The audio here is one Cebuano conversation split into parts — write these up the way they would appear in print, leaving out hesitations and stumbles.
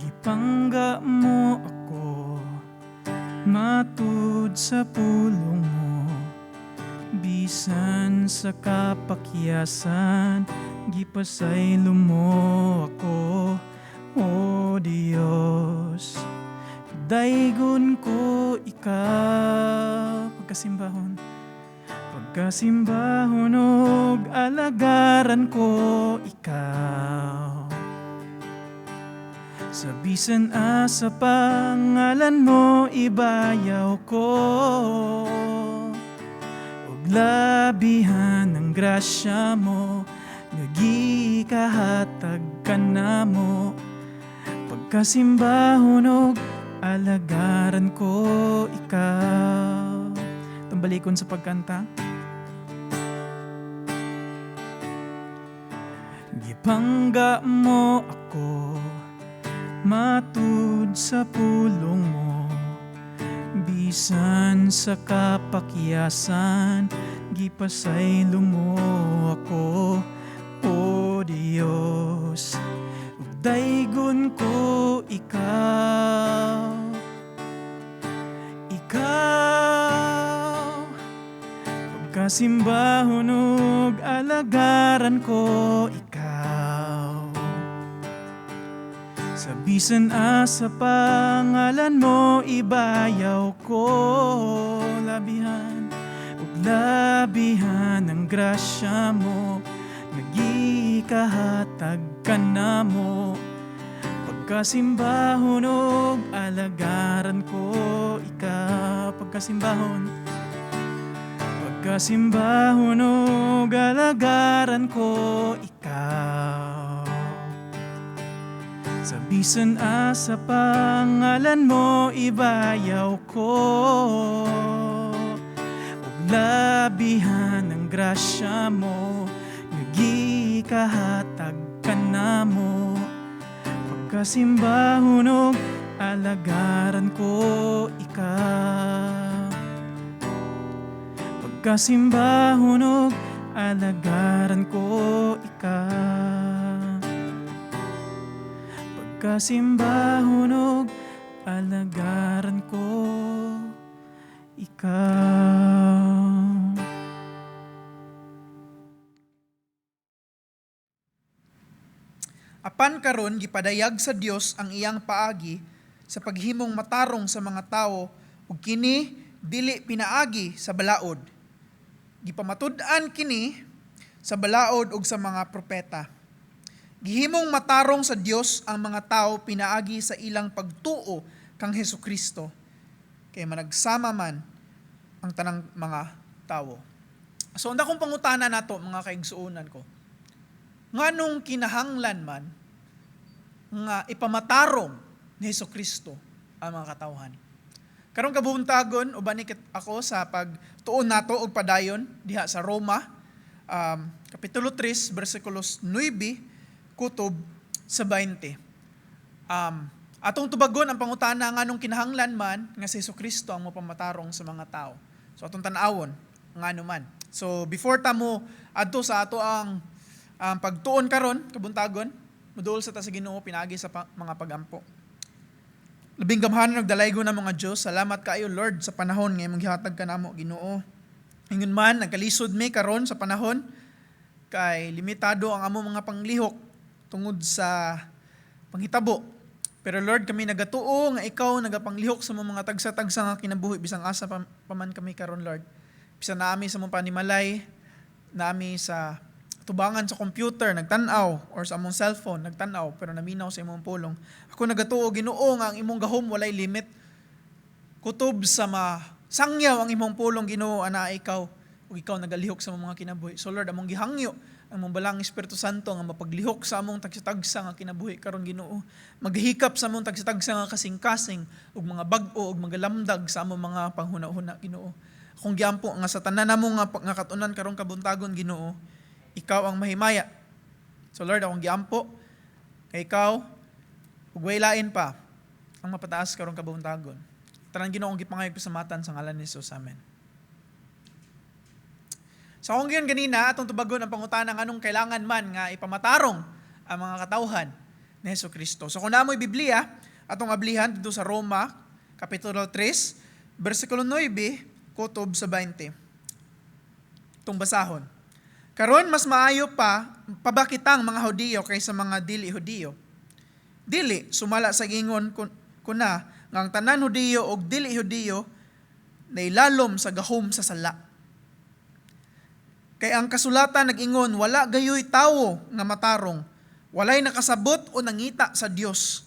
Gipangga mo ako matud sa pulong mo. Bisan sa kapakyasan, gipasaylo mo ako. O Dios, daygon ko ikaw. Pagkasimbahon, pagkasimbahon og alagaran ko ikaw. Sa bisan asa, pangalan mo ibayaw ko. Ug labihan ang grasya mo nga gikahatag kanamo. Pagkasimbahon og alagaran ko ikaw. Tambalikon sa pagkanta. Gipangga mo ako matud sa pulong mo. Bisan sa kapakyasan, gipasaylo mo ako. O Dios, ug daygon ko ikaw. Ikaw. Pagkasimbahon ug alagaran ko ikaw. Sa bisan asa, pangalan mo ibayaw ko. Labihan, ug labihan ang grasya mo nga gikahatag kanamo. Pagkasimbahon ug alagaran ko ikaw. Pagkasimbahon, pagkasimbahon ug alagaran ko ikaw. Sa bisan asa, pangalan mo ibayaw ko. Ug labihan ang grasya mo nga gikahatag kanamo. Pagkasimbahon ug alagaran ko ikaw. Pagkasimbahon ug alagaran ko ikaw. Pagkasimbahon ug alagaran ko ikaw. Apan karon gipadayag sa Dios ang iyang paagi sa paghimong matarong sa mga tawo ug kini dili pinaagi sa balaod. Gipamatud-an kini sa balaod ug sa mga propeta. Gihimong matarong sa Dios ang mga tawo pinaagi sa ilang pagtuo kang Hesukristo. Kay managsama man ang tanang mga tawo. So ang dakong pangutana nato, mga kaigsuonan ko, nganong kinahanglan man nga ipamatarong ni Hesukristo ang mga katawhan? Karong kabuntagon, uban ni ako sa pagtuon nato og padayon diha sa Roma, Kapitulo 3, bersikulos 9 kutob sa 20. Atong tubagon ang pangutana nganong kinahanglan man nga si Hesukristo ang mapamatarong sa mga tao. So atong tan-awon ngano man. So before ta mo adto sa ato ang pagtuon karon kabuntagon, moduol sa ta sa Ginoo pinaagi sa mga pagampo. Labing gamhanan ug dalaygon na mga Dios, salamat kaayo, Lord, sa panahon nga imong gihatag kanamo, Ginoo. Ingon man nagkalisod mi karon sa panahon kay limitado ang among mga panglihok tungod sa panghitabo. Pero Lord, kami nagatuo nga ikaw nagapanglihok sa mga tagsa-tagsa nga kinabuhi bisang asa pa man kami karon, Lord. Bisan naami sa mong panimalay, naami sa tubangan sa computer nagtan-aw or sa among cellphone nagtan-aw pero naminaw sa imong pulong. Ako nagatuo, Ginoo, nga ang imong gahom walay limit. Kutob sa masangyaw ang imong pulong, Ginoo, ana ikaw ug ikaw nagalihok sa among mga kinabuhi. So Lord, among gihangyo ang among balang Espiritu Santo nga mapaglihok sa among tagsa-tagsa nga kinabuhi karon, Ginoo. Maghikap sa among tagsa-tagsa nga kasing-kasing ug mga bag-o ug magalamdag sa among mga panghuna-huna, Ginoo. Akong giampo nga sa tanan namo nga katunan karong kabuntagon, Ginoo, ikaw ang mahimaya. So Lord, akong giampo kay ikaw ug way lain pa ang mapataas karong kabuntagon. Tanan, Ginoo, akong gipangayog pasamatan sa ngalan ni Jesus. Amen. Sa akong giyon ganina, atong tubagon ang pangutana nganong kailangan man nga ipamatarong ang mga katawhan ni Hesus Kristo. So kung naa moy Biblia, atong ablihan dito sa Roma, Kapitulo 3, versikulo 9, kutob sa 20. Itong basahon. "Karon mas maayo pa pa ba kitang mga Hudiyo kaysa mga dili Hudiyo? Dili, sumala sa gingon ko na nga ang tanan, Hudiyo og dili Hudiyo, nailalom sa gahom sa sala. Kay ang kasulatan nag-ingon, wala gayoy tawo nga matarong, walay nakasabot o nangita sa Dios.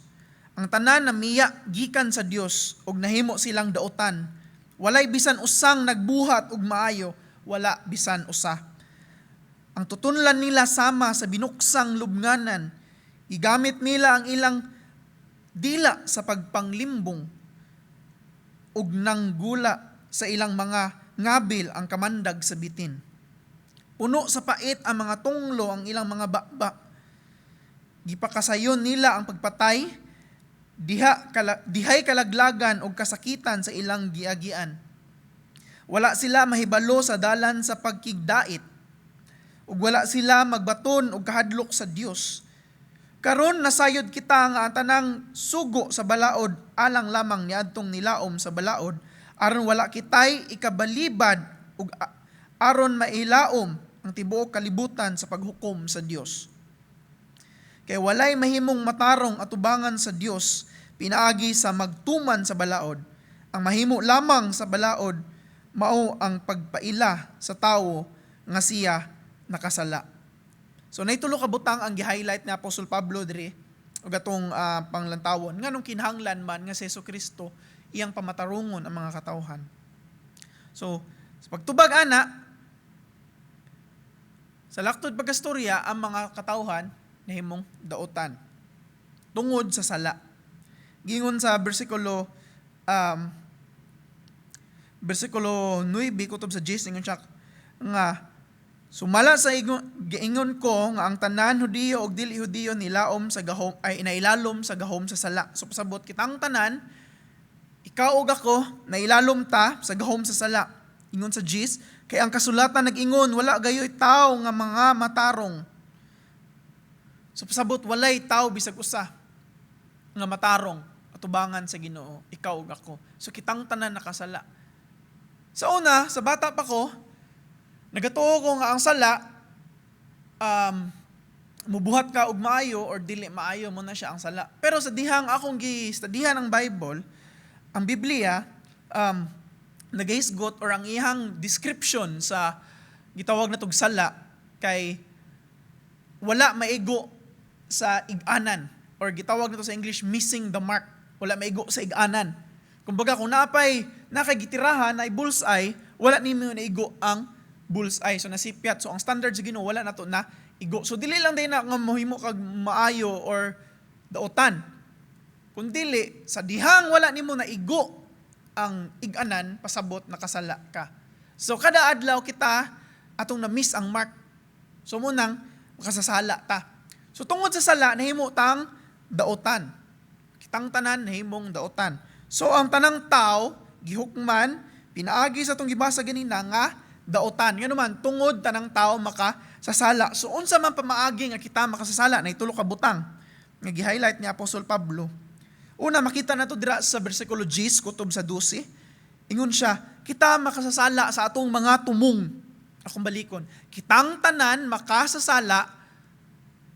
Ang tanan namiya gikan sa Dios ug nahimo silang dautan. Walay bisan usang nagbuhat og maayo, wala bisan usa. Ang tutunlan nila sama sa binuksang lubnganan. Gigamit nila ang ilang dila sa pagpanglimbong ug nanggula sa ilang mga ngabil ang kamandag sa bitin. Puno sa pait ang mga tunglo ang ilang mga baba. Gipakasayon nila ang pagpatay, dihay kalaglagan og kasakitan sa ilang giagian. Wala sila mahibalo sa dalan sa pagkigdait, ug wala sila magbaton og kahadlok sa Dios. Karon nasayod kita nga ang tanang sugo sa balaod alang lamang niadtong nilaom sa balaod, aron wala kitay ikabalibad ug aron mailaom ang tibuok kalibutan sa paghukom sa Dios. Kay walay mahimong matarong atubangan sa Dios pinaagi sa magtuman sa balaod. Ang mahimo lamang sa balaod mao ang pagpaila sa tawo nga siya nakasala." So naay tulo ka butang ang gi-highlight ni Apostol Pablo diri ug atong panglantawon nganong kinahanglan man nga si Kristo iyang pamatarungon ang mga katawhan. So sa pagtubag ana sa laktod pagkastorya, ang mga katawhan nahimong dautan tungod sa sala. Gingon sa versikulo 9 kutob sa 10, ingon siya nga, "Sumala sa giingon ko nga ang tanan, Hudiyo og dili Hudiyo, nilaom sa gahom ay nailalom sa gahom sa sala." So pasabot, kitang tanan, ikaw ug ako, nailalom ta sa gahom sa sala. Ingon sa 10, "Kay ang kasulatan nag-ingon, wala gayoy tao nga mga matarong." So pasabot, walay tao bisag usa nga matarong atubangan sa Ginoo, ikaw ug ako. So kitang tanan nakasala. Sa una, sa bata pa ko, nagatuo ko nga ang sala, mubuhat ka og maayo or dili maayo, mao na siya ang sala. Pero sa dihang akong gi-studyhan ang Bible, ang Biblia, nagahisgot or ang iyang description sa gitawag na tug sala kay wala maigo sa ig-anan or gitawag nato sa English, missing the mark. Wala maigo sa ig-anan. Kumbaga, kung naapay nakagitirahan na bullseye, wala nimo naigo ang bullseye. So nasipyat. So ang standard sa Ginoo, wala nato na igo. So dili lang din na nga mohimo kag maayo or dautan. Kung dili, sa dihang wala nimo naigo ang ig-anan, pasabot nakasala ka. So kada adlaw kita atong na-miss ang mark. So mao nang makasasala ta. So tungod sa sala, nahimo tang dautan. Kitang tanan nahimong dautan. So ang tanang tao gihukman pinaagi sa atong gibasa ganina nga dautan. Ngano man, tungod tanang tao makasasala. So unsa man pamaagi nga kita makasasala? Naay tulo ka butang nga gi-highlight ni Apostol Pablo. Una, makita nato dira sa bersikulo 10 kutob sa 12. Ingon siya, kita makasasala sa atong mga tumong. Akong balikon. Kitang tanan makasasala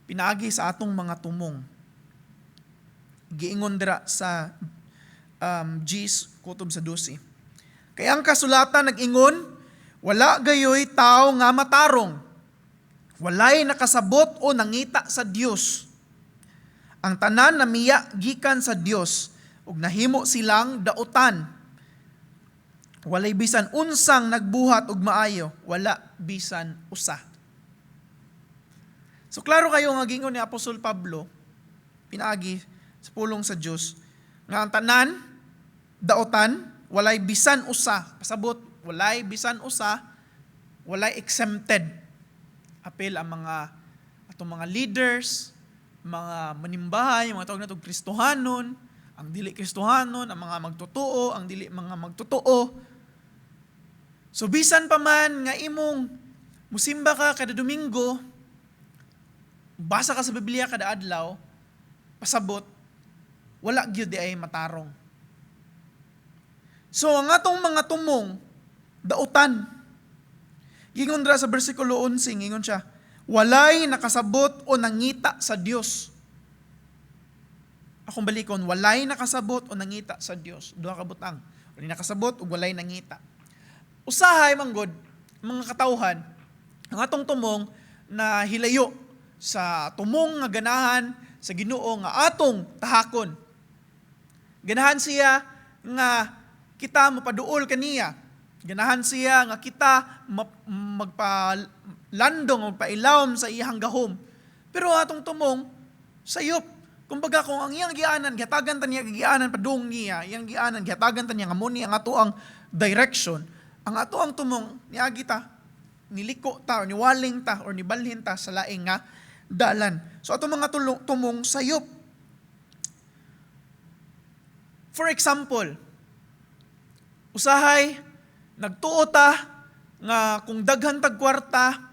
pinaagi sa atong mga tumong. Giingon dira sa 10 kutob sa 12. "Kay ang kasulatan nag-ingon, wala gayoy tao nga matarong. Walay nakasabot o nangita sa Dios. Ang tanan namiya gikan sa Dios ug nahimo silang dautan. Walay bisan unsang nagbuhat og maayo, wala bisan usa." So klaro kayo nga gingon ni Apostol Pablo pinaagi sa pulong sa Dios nga ang tanan dautan, walay bisan usa. Pasabot, walay bisan usa, walay exempted. Apil ang mga atong mga leaders, mga manimbahay, mga tawag natong Kristohanon, ang dili Kristohanon, ang mga magtotoo, ang dili mga magtotoo. So bisan pa man nga imong musimba ka kada Domingo, basa ka sa Biblia kada adlaw, Pasabot, wala gyud diay matarong. So ang atong mga tumong, dautan. Gingon dra sa bersikulo 11, ingon siya, "Walay nakasabot o nangita sa Dios." Akong balikon, walay nakasabot o nangita sa Dios. Duha ka butang. Walay nakasabot o walay nangita. Usahay manggod, mga katawhan, ang atong tumong na hilayo sa tumong nga ganahan sa Ginoo nga atong tahakon. Ganahan siya nga kita mapaduol kaniya. Ganahan siya nga kita magpalandong o pailawom sa iyang gahom. Pero atong tumong sayop. Kumbaga, kung ang iyang gianan, gihatagan ta niya gianan padung niya, iyang gianan, gihatagan ta niya nga mo ni ang ato ang direction, ang ato ang tumong niagi ta, niliko ta, or niwaling ta, or nibalhin ta sa laing nga dalan. So atong mga tumong sayop. For example, usahay nagtuo ta nga kung daghan tag kwarta,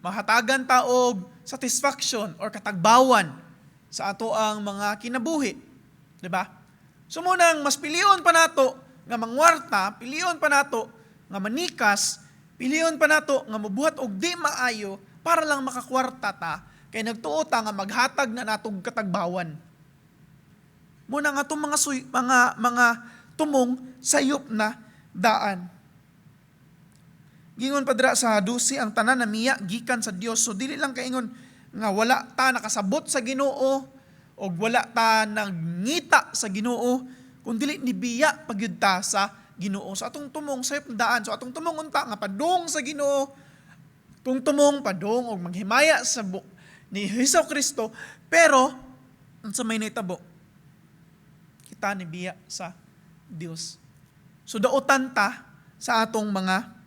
mahatagan ta og satisfaction or katagbawan sa ato ang mga kinabuhi, di ba? So munang mas pilion pa nato nga mangwarta, pilion pa nato nga manikas, pilion pa nato nga mobuhat og di maayo para lang makakwarta ta, kay nagtuo ta nga maghatag na natog katagbawan. Muna nga itong mga tumong sayop na daan. Gingon pa dira sa 12, ang tanan namiya gikan sa Dios. So dili lang kaingon nga wala ta nakasabot sa Ginoo o wala ta nangita sa Ginoo, kun dili nibiya pagyud ta sa Ginoo. So atong tumong sayop na daan. So atong tumong unta nga padung sa Ginoo, tung tumong padung og maghimaya sa ni Hesus Kristo, pero unsa may nahitabo? Kita nibiya sa Dios. So dautan ta sa atong mga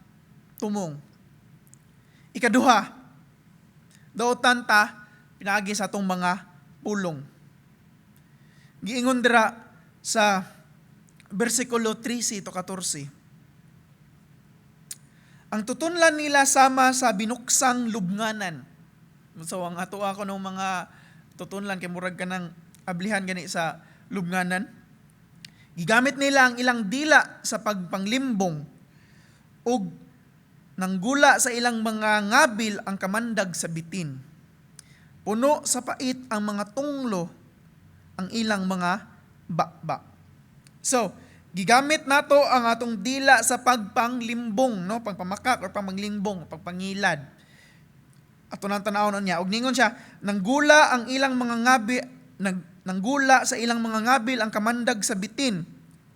tumong. Ikaduha, dautan ta pinaagi sa atong mga pulong. Giingon dira sa bersikulo 13 to 14. Ang tutunlan nila sama sa binuksang lubnganan. So ang ato ako ng mga tutunlan kay murag ka ng ablihan gani sa lubnganan. Gigamit nila ang ilang dila sa pagpanglimbong ug nanggula sa ilang mga ngabil ang kamandag sa bitin. Puno sa pait ang mga tunglo ang ilang mga baba. So, gigamit nato ang atong dila sa pagpanglimbong, no, pagpamakak or pagpanglimbong, pagpangilad. Ato nang tan-awon niya. Ug ningon siya, nanggula ang ilang mga ngabi, nanggula sa ilang mga ngabil ang kamandag sa bitin.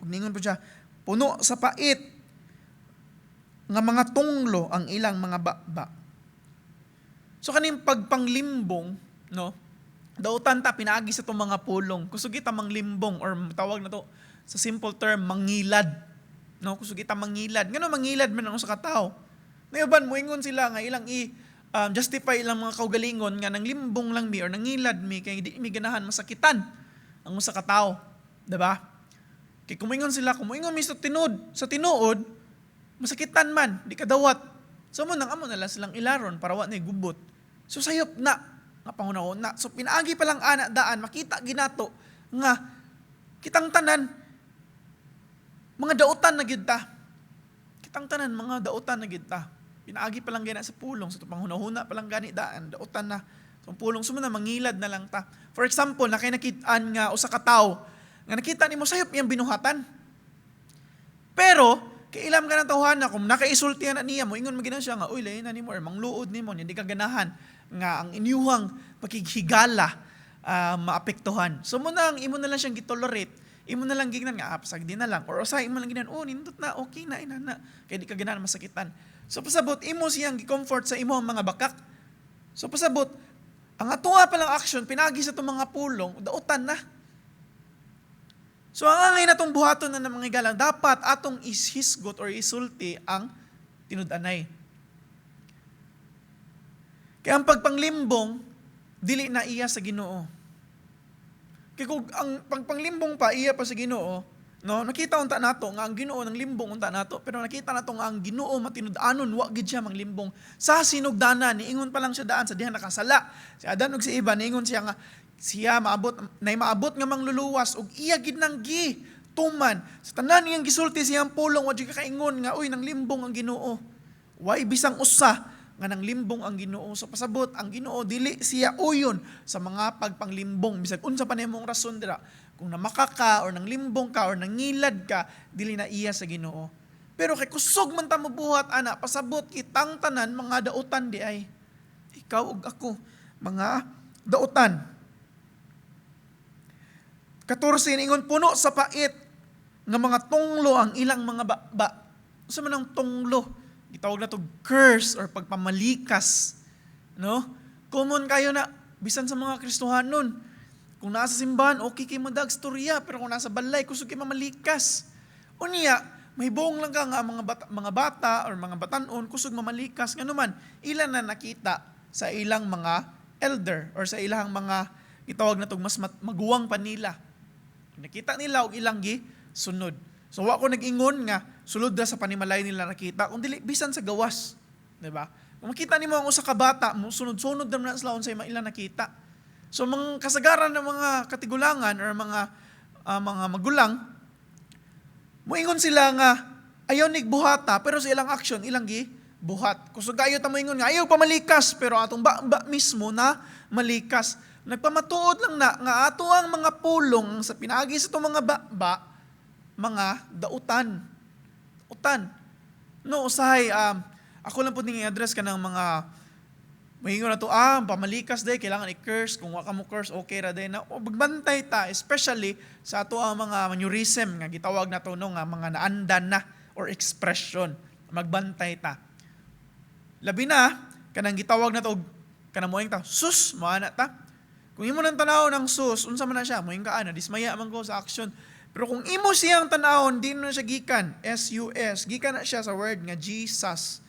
Ug ningon po siya, puno sa pait nga mga tunglo ang ilang mga baba. So kaning pagpanglimbong, no? Dautan ta pinaagi sa itong mga pulong. Kusog kita manglimbong or tawag na to sa simple term, mangilad. No, kusog kita mangilad. Ngano mangilad man ang usa ka tawo? Nayuban moingon sila nga ilang i justify ilang mga kaugalingon nga nanglimbong lang mi or nangilad mi kay di mi ganahan masakitan ang usa ka tawo, 'di ba? Kay kung moingon sila, kung moingon mi sa tinuod, masakitan man, di ka dawat. So mo nang amo na lang silang ilaron para wa na gubot. So sayop na nga panghunahuna na. So pinaagi pa lang ana daan, makita ginato nga kitang tanan mga dautan na gyud ta. Kitang tanan mga dautan na gyud ta. Pinaagi pa lang gana sa pulong, sa panghunahuna pa lang gani daan, dautan na. So pulong sumo na mangilad na lang ta. For example, na kay nakit-an nga usa ka tawo nga nakita nimo sayop iyang binuhatan. Pero kay ilam ka ng tawhana, kung nakaisulti na niya mo, ingon man siya nga, "Uy, lain na nimo," or mangluod nimo, hindi ka ganahan nga ang inyuhang pakighigala maapektuhan. So mo nang imo na lang siyang gitolerate, imo na lang gignan nga, "Ah, pasag di na lang," or usahay imo lang gignan, "Oh, nindot na, okay na inana," kay di ka ganahan masakitan. So pasabot imo siyang gi-comfort sa imo ang mga bakak. So pasabot ang atoa pa lang action pinagi sa itong mga pulong, dautan na. So ang angay natong buhaton na ng mga igalang, dapat atong ishisgot or isulti ang tinud-anay. Kaya ang pagpanglimbong, dili na iya sa Ginoo. Kaya kung ang pagpanglimbong pa iya pa sa Ginoo, no, nakita unta nato nga ang Ginoo nang limbong unta nato, pero nakita nato nga ang Ginoo matinud-anon, wa gid siya manglimbong. Sa sinugdanan, niingon pa lang siya daan sa diha nakasala. Si Adan ug si Eva, niingon siya nga Siya maabot nay maabot nga mangluluwas ug iya gid nang gi tuman sa tanan niyang gisulti siyang pulong. Wa jud kaingon nga, "Uy, nang limbong ang Ginoo." Way bisang usa nga nang limbong ang Ginoo. So pasabot ang Ginoo, dili siya uyon sa mga pagpanglimbong, bisag unsa pa nimong rason dira. Kung namaka ka or nang limbong ka or nangilad ka, dili na iya sa Ginoo. Pero kay kusog man ta mobuhat ana, pasabot kitang tanan mga dautan di ay. Ikaw ug ako, mga dautan. 14, ingon, puno sa pait nga mga tunglo ang ilang mga baba. Unsa man ang tunglo? Gitawag na to curse or pagpamalikas. No? Common kayo na bisan sa mga Kristohanon. Kung nasa simbahan, okay kay modag storya, pero kung nasa balay, kusog kay mamalikas. Unya, may buong lang ka nga mga bata or mga batanon kusog mamalikas, ngano man ilan na nakita sa ilang mga elder or sa ilang mga gitawag na mas maguwang pa nila. Nakita nila og ilang gi sunod. So wa ko nag-ingon nga sulod ra sa panimalay nila nakita, kung dili bisan sa gawas, di ba? Kung makita nimo ang usa ka bata mo sunod-sunod naman na sila unsay ilang nakita. So mga kasagaran ng mga katigulangan or mga magulang, moingon sila nga ayaw nig buhata, pero sa ilang action ilang gi buhat. Kusog kayo ta moingon nga ayaw pamalikas, pero atong ba mismo na malikas. Nagpamatuod lang na nga ato ang mga pulong sa pinaagi sa itong mga ba mga dautan. Utan. No, usahay, ako lang po ning i-address ka ng mga moingon na to, pamalikas day, kailangan i-curse. Kung wa ka mo curse, okay ra day na. O, magbantay ta, especially sa ato ang mga mannerism nga gitawag na to, no, nga mga naandan na or expression. Magbantay ta. Labi na, kanang gitawag na to, kanang moing ta, "Sus," moana ta. Kung imo nang tanaw ng "sus," unsa man na siya, moing ka, na dismaya man ko sa action. Pero kung imo siyang tanawon, di na siya gikan, S-U-S, gikan na siya sa word nga Jesus.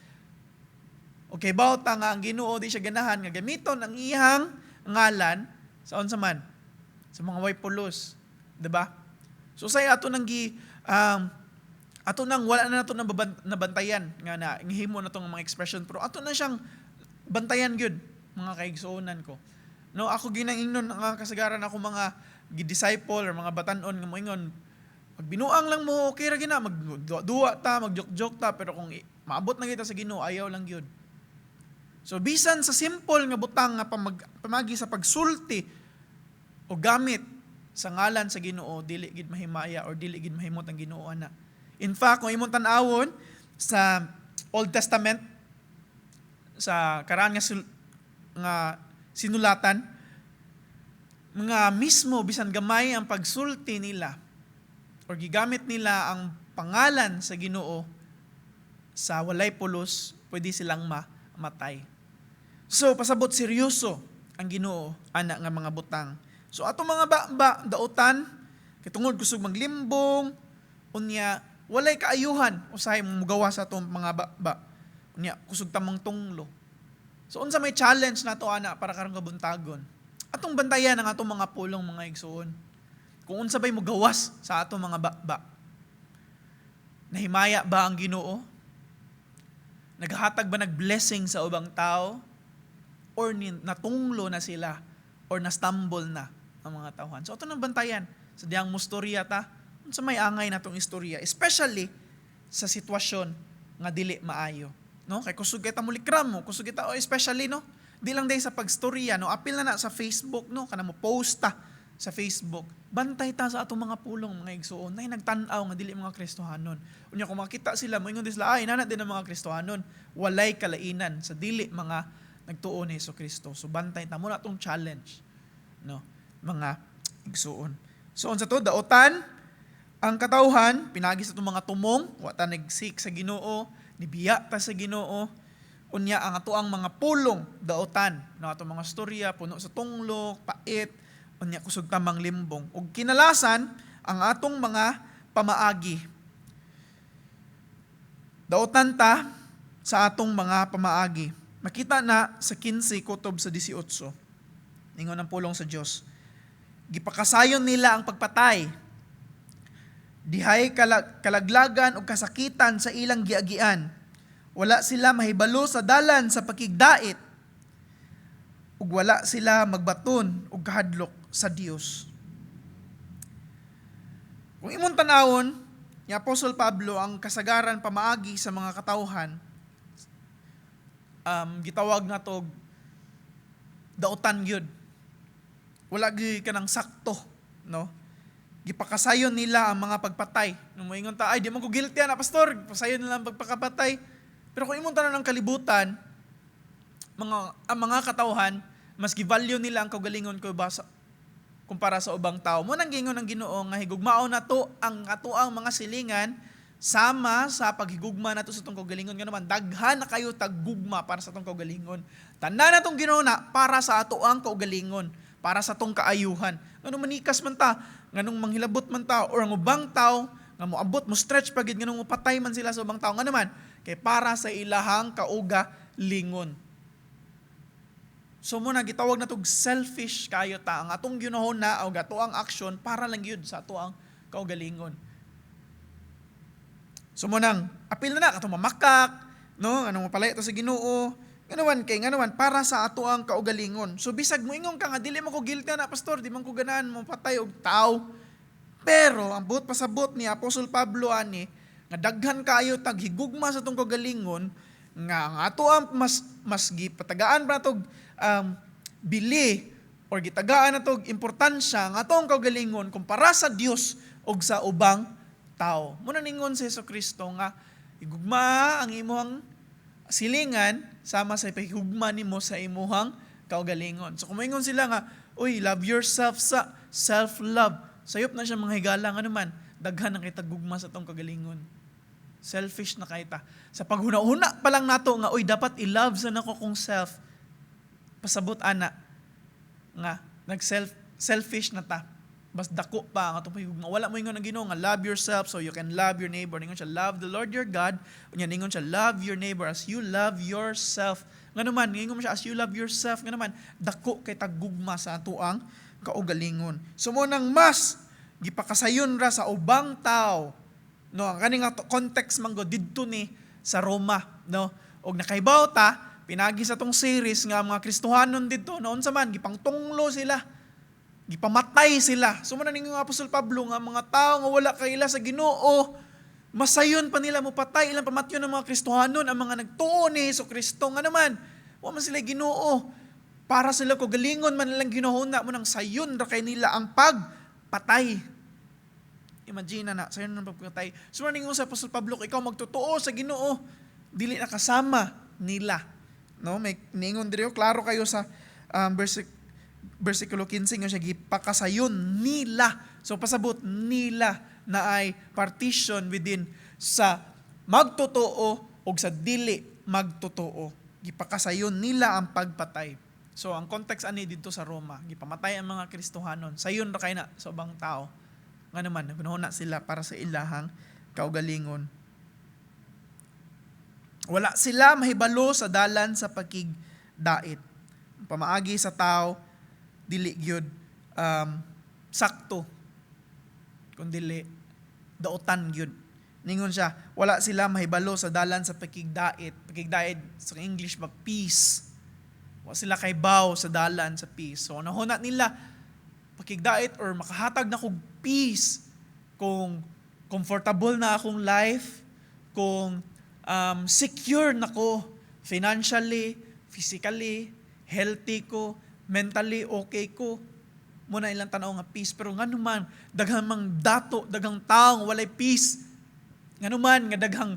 Okay, bawta nga ang Ginoo di siya ganahan nga gamiton ang iyang ngalan sa unsa man, sa mga way pulos, 'di ba? So say ato nang gi ato nang wala na nato nabantayan nga na ngihimo na tong mga expression, pero ato na siyang bantayan gyud, mga kaigsuonan ko. No, ako ginang ingnon nga kasagaran ako mga gi-disciple or mga batanon nga moingon, magbinuang lang mo, okay ra gina, magduwa ta, mag-joke-joke ta, pero kung maabot na kita sa Ginoo, ayaw lang gyud. So bisan sa simple nga butang nga pamagi sa pagsulti o gamit sa ngalan sa Ginoo, dili gid mahimaya or dili gid mahimot ang Ginoo ana. In fact, kung imong tan-awon sa Old Testament, sa karaan nga sinulatan, mga mismo bisan gamay ang pagsulti nila or gigamit nila ang pangalan sa Ginoo sa walay pulos, pwede silang mamatay. So pasabot seryoso ang Ginoo ana nga mga butang. So atong mga ba dautan kay tungod kusog maglimbong, unya walay kaayuhan usahay mugawa sa atong mga ba. Unya kusog tamang tunglo. So unsa may challenge nato ana para karong kabuntagon? Atong bantayan ang atong mga pulong, mga igsuon. Kung unsa bay mugawas sa atong mga ba. Nahimaya ba ang Ginoo? Naghatag ba nag-blessing sa ubang tao? Or natunglo na sila or na-stumble na ang mga tawhan? So ato nang bantayan sa diyang mustorya ta, unsa may angay natong istorya, especially sa sitwasyon nga dili maayo. No? Kay kusog kita mulikram mo, kusog kita, oh, especially, no, di lang day sa pagstorya, no, apil na na sa Facebook, no, kana mo post ta sa Facebook. Bantay ta sa atong mga pulong, mga igsuon, nay nagtan-aw nga dili mga Kristohanon. Unya kung makita sila, moingon din sila, "Ay, nana din ang mga Kristohanon." Walay kalainan sa dili mga nagtuo ni Hesus Kristo. So bantay ta mo na atong challenge, no, mga igsuon. So unsa to, dautan ang katawhan pinagi sa atong mga tumong, wa ta nag-seek sa Ginoo, nibiya ta sa Ginoo. Unya ang atoang mga pulong dautan, no, atong mga storya puno sa tunglo, pait, unya kusog tamang limbong. Ug kinalasan ang atong mga pamaagi. Dautan ta sa atong mga pamaagi. Makita na sa 15 kutob sa 18. Ningon ang pulong sa Dios. Gipakasayon nila ang pagpatay. Dihay kalaglagan o kasakitan sa ilang giagian. Wala sila mahibalo sa dalan sa pakigdait. Ug wala sila magbaton og kahadlok sa Dios. Kung imong tanawon, ni Apostol Pablo ang kasagaran pamaagi sa mga katawhan, gitawag na to dautan gyud. Wala gyud kanang sakto, no? Gipakasayon nila ang mga pagpatay. Nung moingon ta, "Ay, di man ko guilty ana, pastor," pasayon nila ang pagpakapatay. Pero kung imong tanan ang kalibutan, ang mga katawhan, mas givalue nila ang kaugalingon ko ba sa kumpara sa ubang tao. Mao nang giingon ng Ginoo nga higugmaon nato ang atoang mga silingan sama sa paghigugma nato sa atong kaugalingon. Nga naman, daghan na kayo taggugma para sa atong kaugalingon. Tanan natong Ginoo na para sa atoang kaugalingon, para sa atong kaayuhan. Nganong manikas man ta, nganong manghilabot man ta, or ang ubang tao nga moabot mo stretch pa gid, nganong mopatay man sila sa ubang tao, nga naman kay para sa ilahang kaugalingon. So mao na gitawag na tog selfish kayo ta ang atong ginahon na o ato ang action para lang gyud sa ato ang kaugalingon. So mao nang apil na na katong mamakak, no, anong mapalay to sa Ginoo, ngano kay ngano para sa ato ang kaugalingon. So bisag moingon ka nga, "Dili man ko guilty na, pastor, di man ko ganahan mo patay og tao." Pero ang buot pasabot ni Apostol Pablo ani nga daghan kaayo tag higugma sa atong kaugalingon nga ang ato ang mas mas gipatagaan pa natog bili or gitagaan natog importansya ang atong kaugalingon kumpara sa Dios ug sa ubang tao. Mao na ningon si Hesus Kristo nga higugma ang imong silingan sama sa pahigugma nimo sa imuhang kaugalingon. So kung moingon sila nga, "Uy, love yourself sa self-love." Sayop na siya, mga higala, nga naman, daghan ang kitag gugma sa atong kagalingon. Selfish na kay ta. Sa paghuna-huna pa lang nato nga, "Uy, dapat i-love sa nako kong self." Pasabot ana nga nag-self selfish na ta. Mas dako pa ang atong pahigugma. Wala mo ingon ang Ginoo nga love yourself so you can love your neighbor. Ningon siya, "Love the Lord your God." Unya ningon siya, "Love your neighbor as you love yourself." Nga naman, ningon mo siya as you love yourself. Nga naman, dako kay taggugma sa atoang kaugalingon. So mao nang mas gipakasayon ra sa ubang tao, no? Ang kaning context man gud didto ni sa Roma, no? Og nakaibaw ta pinagi sa tong series nga ang mga Kristohanon didto noon sa man gipangtunglo sila, gipamatay sila. So mao na ningon Apostol Pablo nga mga tao nga wala kaila sa Ginoo, masayon pa nila mopatay, ilang pamatyon ng mga Kristohanon, ang mga nagtuo ni Hesus Kristo. Nga naman, wa man sila Ginoo. Para sila kaugalingon man nilang ginahuna, mao nang sayon ra kay nila ang pagpatay. Imagine na, sayon ng pagpatay. So mao sa Apostol Pablo, kung ikaw magtotoo sa Ginoo, dili na kasama nila. No, may ningon diri, klaro kayo sa versikulo 15 nga siya gipakasayon nila. So pasabot nila na ay partition within sa magtotoo o sa dili magtotoo. Gipakasayon nila ang pagpatay. So ang context ani dito sa Roma, gipamatay ang mga Kristohanon. Sayon ra kay na sa ubang tao. Nga naman, nagunahuna sila para sa ilahang kaugalingon. Wala sila mahibalo sa dalan sa pakigdait. Pamaagi sa tao dili gyud sakto kun dili dautan gyud. Ningon siya, wala sila mahibalo sa dalan sa pakigdait. Pakigdait sa English ba, peace. Wala sila kaibaw sa dalan sa peace. So nahuna nila pakigdait or makahatag na kog peace kung comfortable na akong life, kung secure na ko financially, physically, healthy ko, mentally okay ko. Mao na ilang tanaw nga peace. Pero ngano man, daghang mang dato, daghang taong walay peace. Ngano man nga daghang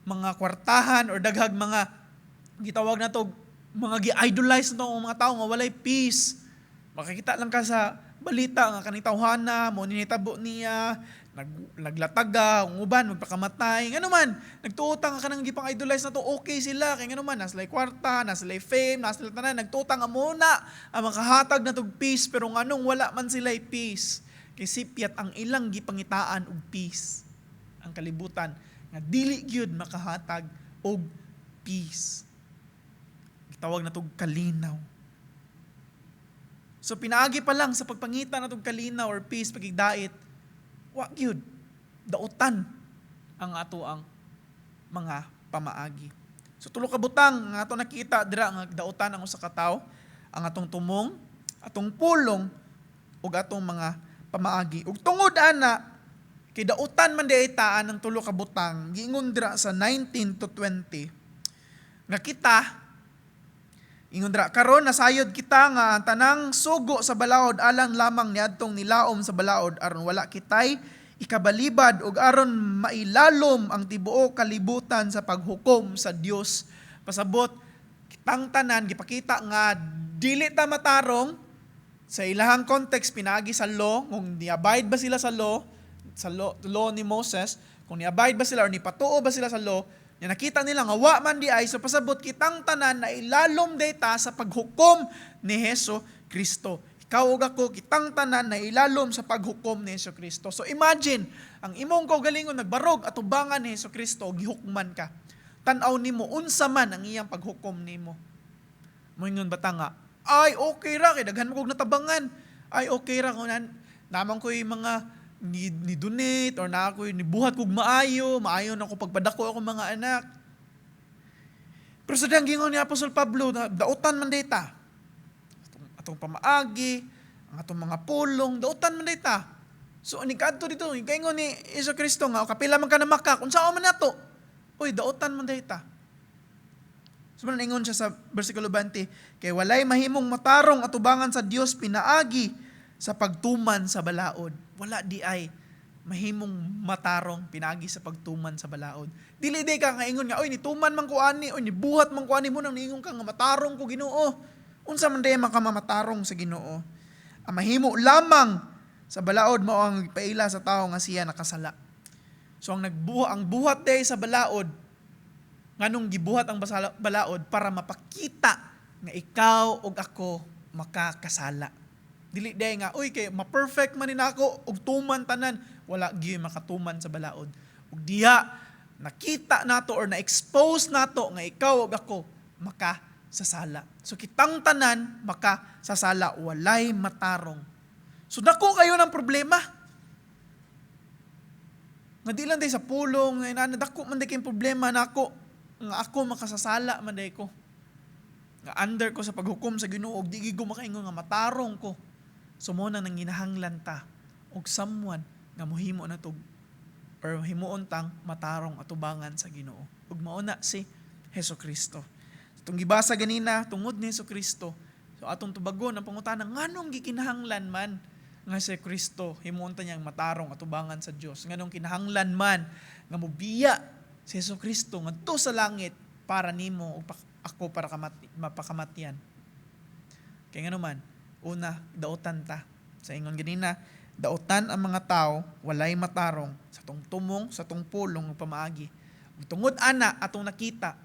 mga kwartahan or daghang mga gitawag na to mga gi-idolize na to ang mga tao nga walay peace. Makikita lang ka sa balita nga kaning tawhana mo ninitabo niya, naglataga, ang uban magpakamatay. Ngano man, nagtuo ta nga kanang gipang-idolize na to okay sila kay ngano man naa sila'y kwarta, naa sila'y fame, naa sila tanan, nagtuo ta nga mao na ang makahatag na tog peace, pero nganong wala man sila'y peace? Kay sipyat ang ilang gipangitaan og peace ang kalibutan nga dili gyud makahatag og peace. Gitawag na tog kalinaw. So pinaagi pa lang sa pagpangita na tog kalinaw or peace, pagigdait, wa gyud, dautan ang ato ang mga pamaagi. So tulo ka butang nga ato nakita dira nga dautan ang usa ka tawo. Ang atong tumong, atong pulong, ug atong mga pamaagi. Ug tungod ana, kay dautan man diay ta anang tulo ka butang, giingon dira sa 19 to 20, nga kita, ingon dira, karon nasayod kita nga ang tanang sugo sa balaod alang lamang niadtong nilaom sa balaod aron wala kitay ikabalibad ug aron mailalom ang tibuok kalibutan sa paghukom sa Dios. Pasabot, kitang tanan gipakita nga dili ta matarong sa ilahang context pinaagi sa law, kung ni-abide ba sila sa law ni Moses, kung ni-abide ba sila or nipatuo ba sila sa law, nya nakita nila nga wa man diay. So pasabot, kitang tanan na ilalom data sa paghukom ni Heso Kristo. Ikaw ug ako, kitang tanan na ilalom sa paghukom ni Heso Kristo. So imagine, ang imong kaugalingon nagbarog atubangan ni Heso Kristo, gihukman ka. Tan-aw nimo unsa man ang iyang paghukom nimo. Moingon ba ta nga, "Ay, okay ra kay daghan mo kog natabangan. Ay, okay ra kung naman ko'y mga ni donate or na ako'y nibuhat kog maayo, maayo na ko pagpadako ako mga anak"? Pero sa diyang gingon ni Apostol Pablo, na dautan man data. Atong pamaagi, ang atong mga pulong, dautan man data. So, ni kadto dito, kaingon ni Hesus Kristo nga, "Kapila man ka na makak, unsa man nato?" Uy, dautan man data. So, man ingon siya sa versikulo 20, kay walay mahimong matarong atubangan sa Dios pinaagi sa pagtuman sa balaod. Wala diay mahimong matarong pinaagi sa pagtuman sa balaod. Dili di ka nga ingon nga, "Oy, nituman man ko ani, oy, nibuhat man ko ani," mo nang niingon ka nga matarong ko Ginoo. Unsa man diay makamamatarong sa Ginoo? Ang mahimo lamang sa balaod mao ang paila sa tao nga siya nakasala. So ang buhat diay sa balaod, nganong gibuhat ang balaod? Para mapakita nga ikaw ug ako makakasala. Dili diay nga, "Uy, kay ma-perfect man ni nako ug tuman tanan." Wala gyud makatuman sa balaod. Ug diha nakita nato or na-expose nato nga ikaw ug ako makasasala. So kitang tanan makasasala, walay matarong. So dako kayo ng problema. Nga di lang day sa pulong, nga inana, dako man day kayong problema nako nga ako makasasala man day ko. Nga under ko sa paghukom sa Ginoo ug di gyud ko makaingon nga matarong ko. So mo na nanginahanglan ta og someone nga mohimo na to or himuon tang matarong atubangan sa Ginoo. Ug mao na si Hesus Kristo. Itong gibasa ganina tungod ni Hesus Kristo. So atong tubagon ang pangutana, nganong gikinahanglan man nga si Kristo himuon ta niyang matarong atubangan sa Dios? Nganong kinahanglan man nga mobiya si Hesus Kristo ngadto sa langit para nimo ug ako para mapakamatyan? Kay ngano man, una, dautan ta. Sa ingon ganina, dautan ang mga tao, walay matarong sa tong tumong, sa tong pulong ug pamaagi. Ug tungod ana atong nakita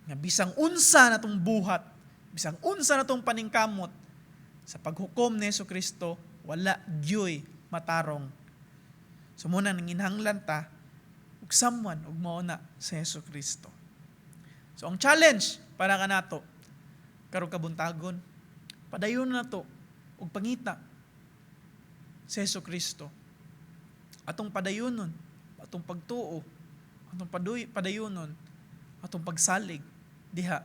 nga bisang unsa na tong buhat, bisang unsa na tong paningkamot, sa paghukom ni Hesus Kristo, wala gyoy matarong. So muna nanginahanglan ta ug someone, ug mao na si Hesus Kristo. So ang challenge para kanato karong kabuntagon, padayon na to ug pangita si Hesus Kristo. Atong padayonon, atong pagtuo, atong padayonon, atong pagsalig diha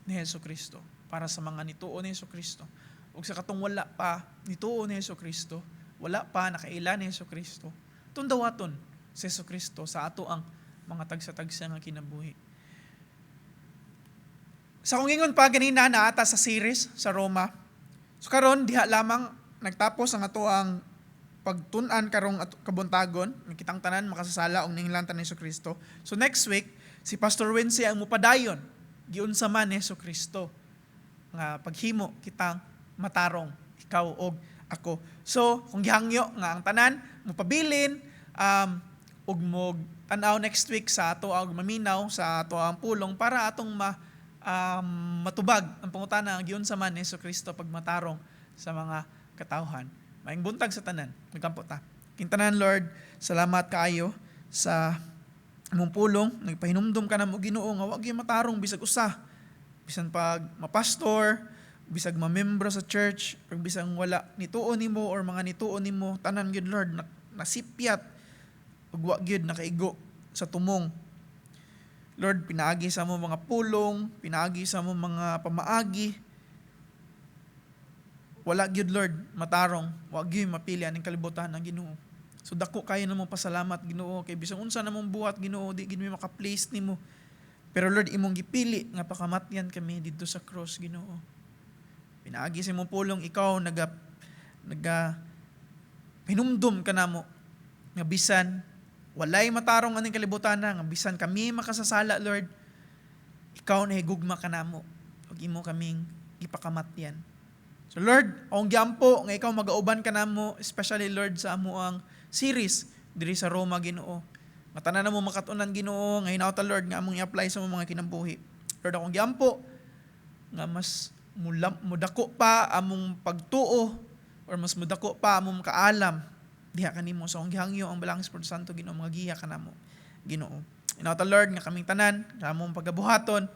ni Hesus Kristo para sa mga nituo ni Hesus Kristo. Ug sa katong wala pa nituo ni Hesus Kristo, wala pa nakaila ni Hesus Kristo, atong dawaton si Hesus Kristo sa ato ang mga tagsa-tagsa nga kinabuhi. Sa kung ingon pa ganina, naata sa series sa Roma. So karon diha lamang nagtapos ang ato ang pagtun-an karong kabuntagon, kitang tanan makasasala ug ninglantan ni Hesus Kristo. So next week si Pastor Wency ang mupadayon giunsa man ni Hesus Kristo nga paghimo kitang matarong, ikaw og ako. So kung gihangyo nga ang tanan mopabilin ug mo tan-aw next week sa ato og maminaw sa ato ang pulong para atong matubag ang pangutana giunsa man ni Hesus Kristo pagmatarong sa mga katawhan. Maayong buntag sa tanan. Magkampo ta. King tanan, Lord, salamat kaayo sa imong pulong. Nagpahinumdum ka namo, Ginoo, nga wa gyud matarong bisag usa. Bisan pag mapastor, bisag mamembro sa church, or bisag wala nituo nimo or mga nituo nimo, tanan gyud, Lord, nasipyat ug wa gyud nakaigo sa tumong. Lord, pinaagi sa mo mga pulong, pinaagi sa mo mga pamaagi. Wala gyud, Lord, matarong, wa gyud mapili aning kalibutan ang Ginoo. So dako kayo namo pasalamat, Ginoo, kay bisan unsa namong buhat, Ginoo, di gid mi maka-please nimo. Pero Lord, imong gipili nga pakamatyan kami didto sa cross, Ginoo. Pinaagi sa imong pulong, ikaw naga hinumdum kanamo nga bisan walay matarong aning kalibutan na, nga bisan kami makasasala, Lord, ikaw nahigugma kanamo ug imo kaming gipakamatyan. So Lord, akong giampo nga ikaw magauban kanamo, especially, Lord, sa amoang series diri sa Roma, Ginoo. Nga tanan namo makatunan, Ginoo, nga hinawta, Lord, nga among i-apply sa among mga kinabuhi. Lord, akong giampo nga mas mulam, mudako pa among pagtuo or mas mudako pa among kaalam diha kanimo. So akong gihangyo ang Balaang Espiritu Santo, Ginoo, mga giya kanamo, Ginoo. Hinawta, Lord, nga kaming tanan sa among pagabuhaton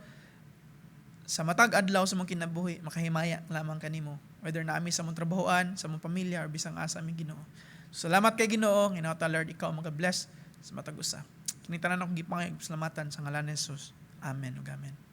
sa matag adlaw sa among kinabuhi makahimaya lamang kanimo, whether naami sa among trabahoan, sa among pamilya, or bisang asa mi, Ginoo. So, salamat kay Ginoo. Hinawta, Lord, ikaw ang maga-bless sa matag usa. Kini tanan akong gipangayog pasalamatan sa ngalan ni Jesus. Amen ug amen.